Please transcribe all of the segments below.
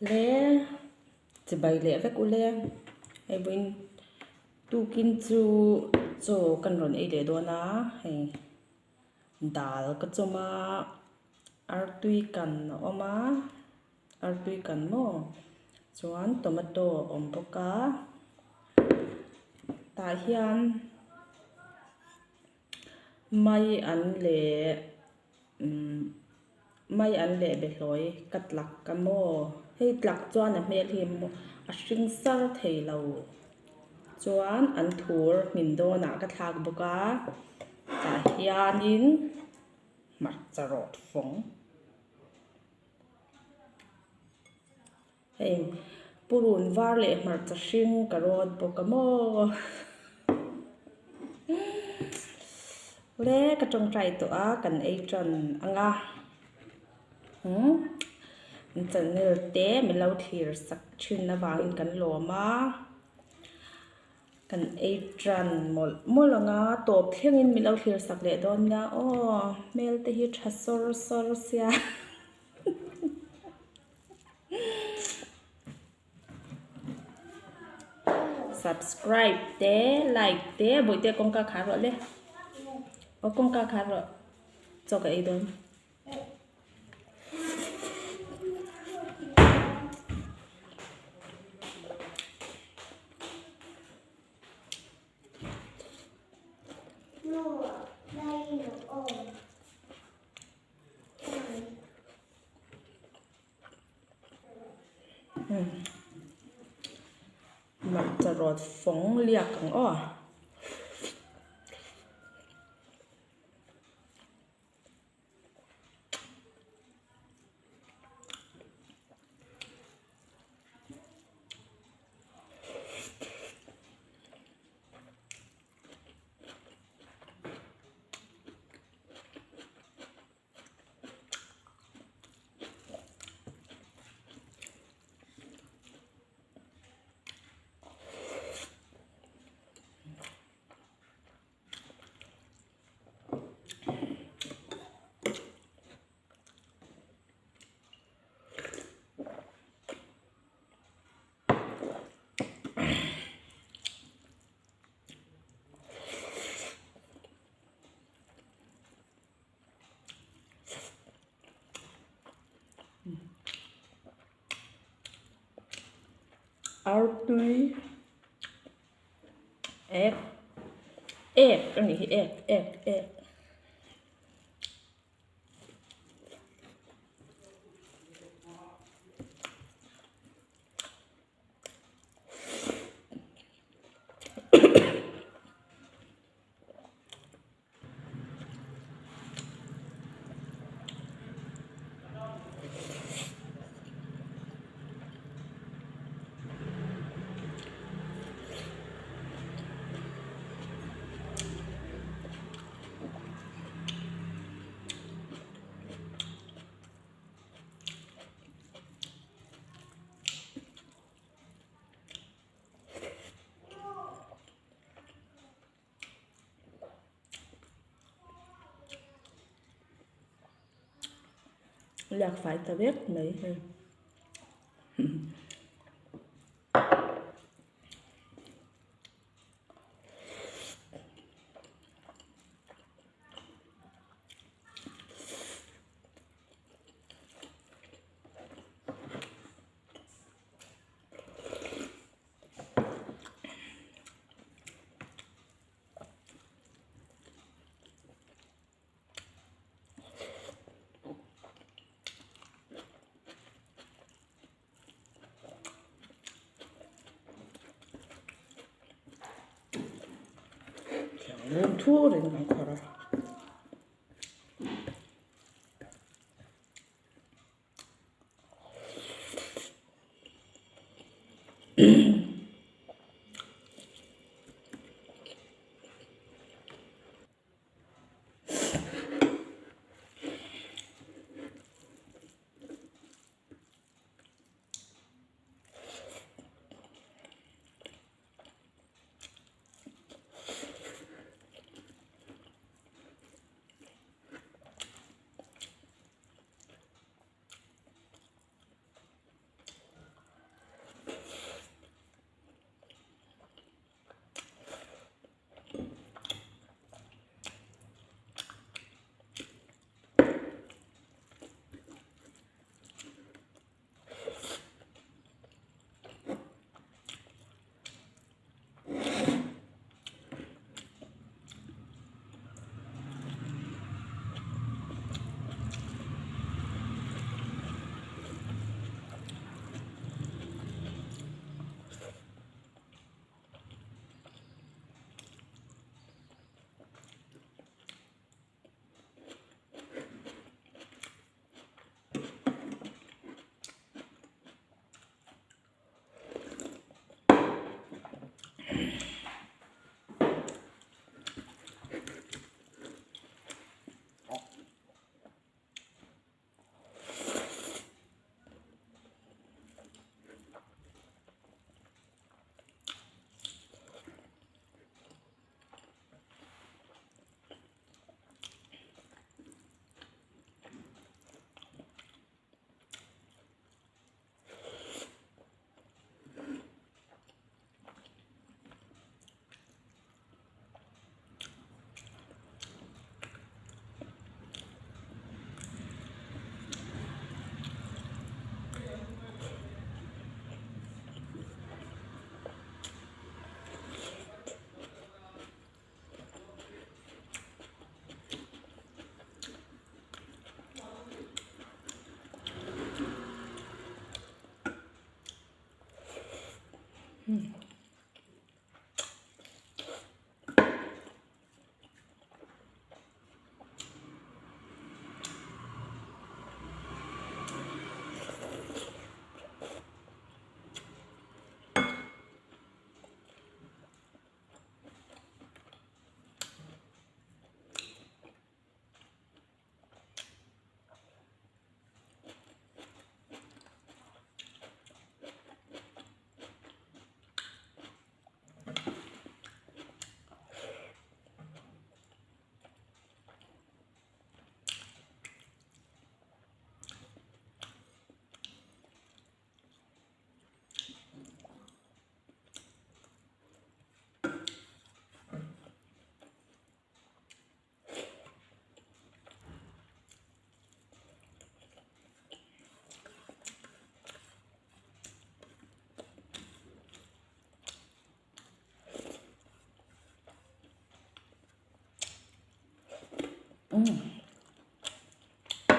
Le chibai leh vek ule hei vawiin tukin chu chaw kan rawn ei leh dawn a hei dal ka chawm a artui kan a awm a artui kan maw chuan tomato a awm bawk a tah hian mai an leh umm mai an leh behlawi ka tlak a maw hei tlak chuan a hmel hi a hring sar thei lo chuan an thur hmin dawnah ka thlak bawk a tah hianin hmarcha rawt fawng. Hei purun var leh hmarcha hring ka rawt bawk a maw le ka tawngtai tawh a kan ei tan ang a umm an channel te min lo thlir sak thin avangin kan lawm a kan ei tan mawlh mawlh ang a tawp thlengin min lo thlir sak leh dawn nia aw hmel te hi tha sawr sawr sia. Subscribe te like te bawihte kawngka khar rawh le aw kawngka khar rawh chaw ka ei dawn. Hmarcha rawt fawng liak ang aw. Artui ek ek a nih hi ek ek ek. Liak fai ta vek mai hei. Thianghlim thurin kan khawrh a.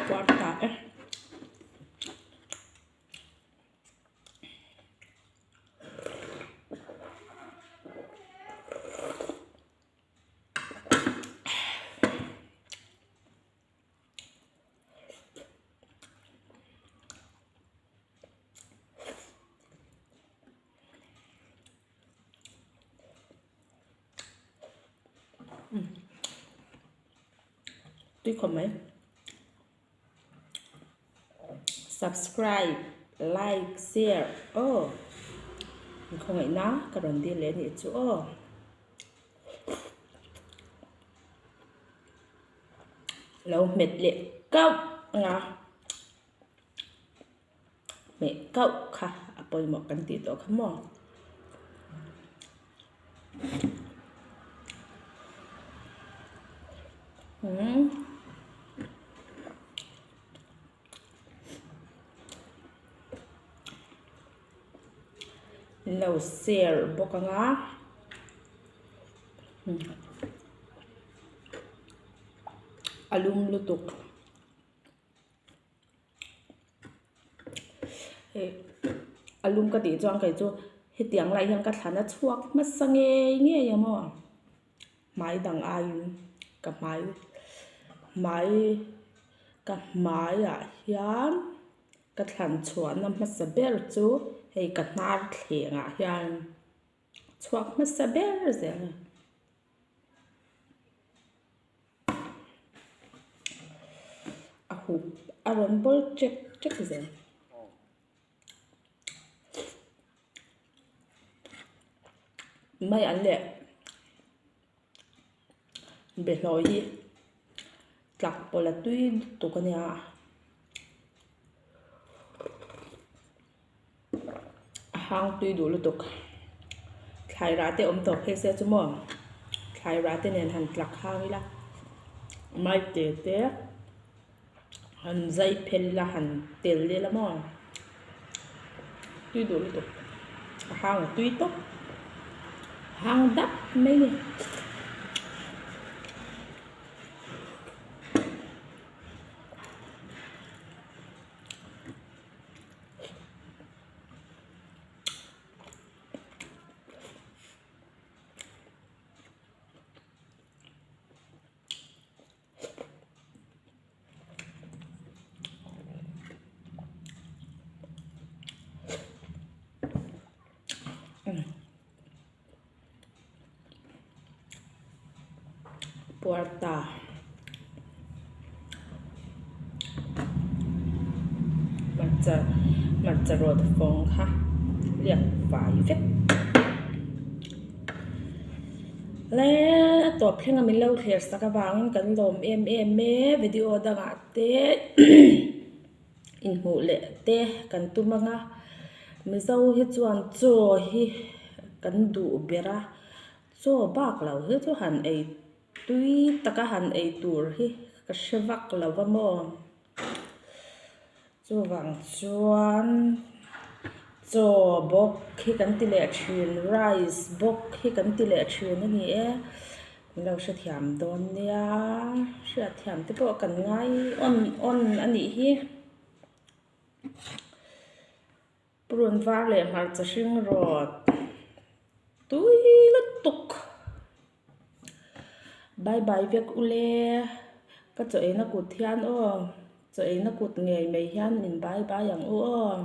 Puar ta e. Tui khawp mai. Subscribe, like, share aw. In khawngaihna ka rawn dil leh anih chu aw. Lo hmet leh kauh anga hmeh kauh kha a pawimawh kan tih tawh kha maw. Umm lo share bawk anga a lum lutuk. Hei a lum ka tih chuan kei chu hetiang lai hian ka thlan a chhuak hmasa ngei ngei a maw hmai dang aiin ka hmai hmai ka hmaiah hian ka thlan chhuahna hmasa ber chu hei ka hnar thlengah hian chhuak hmasa ber zel a ni. A hup a rawn bawl ṭek ṭek zel. Mai an leh behlawi hi tlak pawlh a tui lutuk a nia. A hang tui duh lutuk thlai rah te awm tawh phei se chu maw thlai rah te nen han tlak hang ila maite te han zai phel ila han tel ila maw tui duh lutuk a hang a tui tawp hang dap mai a ni. Puarta hmarcha hmarcha rawt fawng kha liak fai vek le a tawp thleng a min lo thlir sak avangin kan lawm em em e video dangah te inhmuh leh te kan tum ang a mizo hi chuan chaw hi kan duh ber a chaw bak lo hi chu han ei tui taka han ei tur hi ka hre vak lo va maw chuvang chuan chaw bawk hi kan ti leh thin rice bawk hi kan ti leh thin a ni e. Min lo hrethiam dawn nia, hriatthiam te pawh kan ngai awn awn a nih hi. Purun var leh hmarcha hring rawt. Tui lutuk. Bye bye vek ule. Ka chaw eina kut hian aw. Chaw eina kut ngei mai hian min bye bye ang u aw.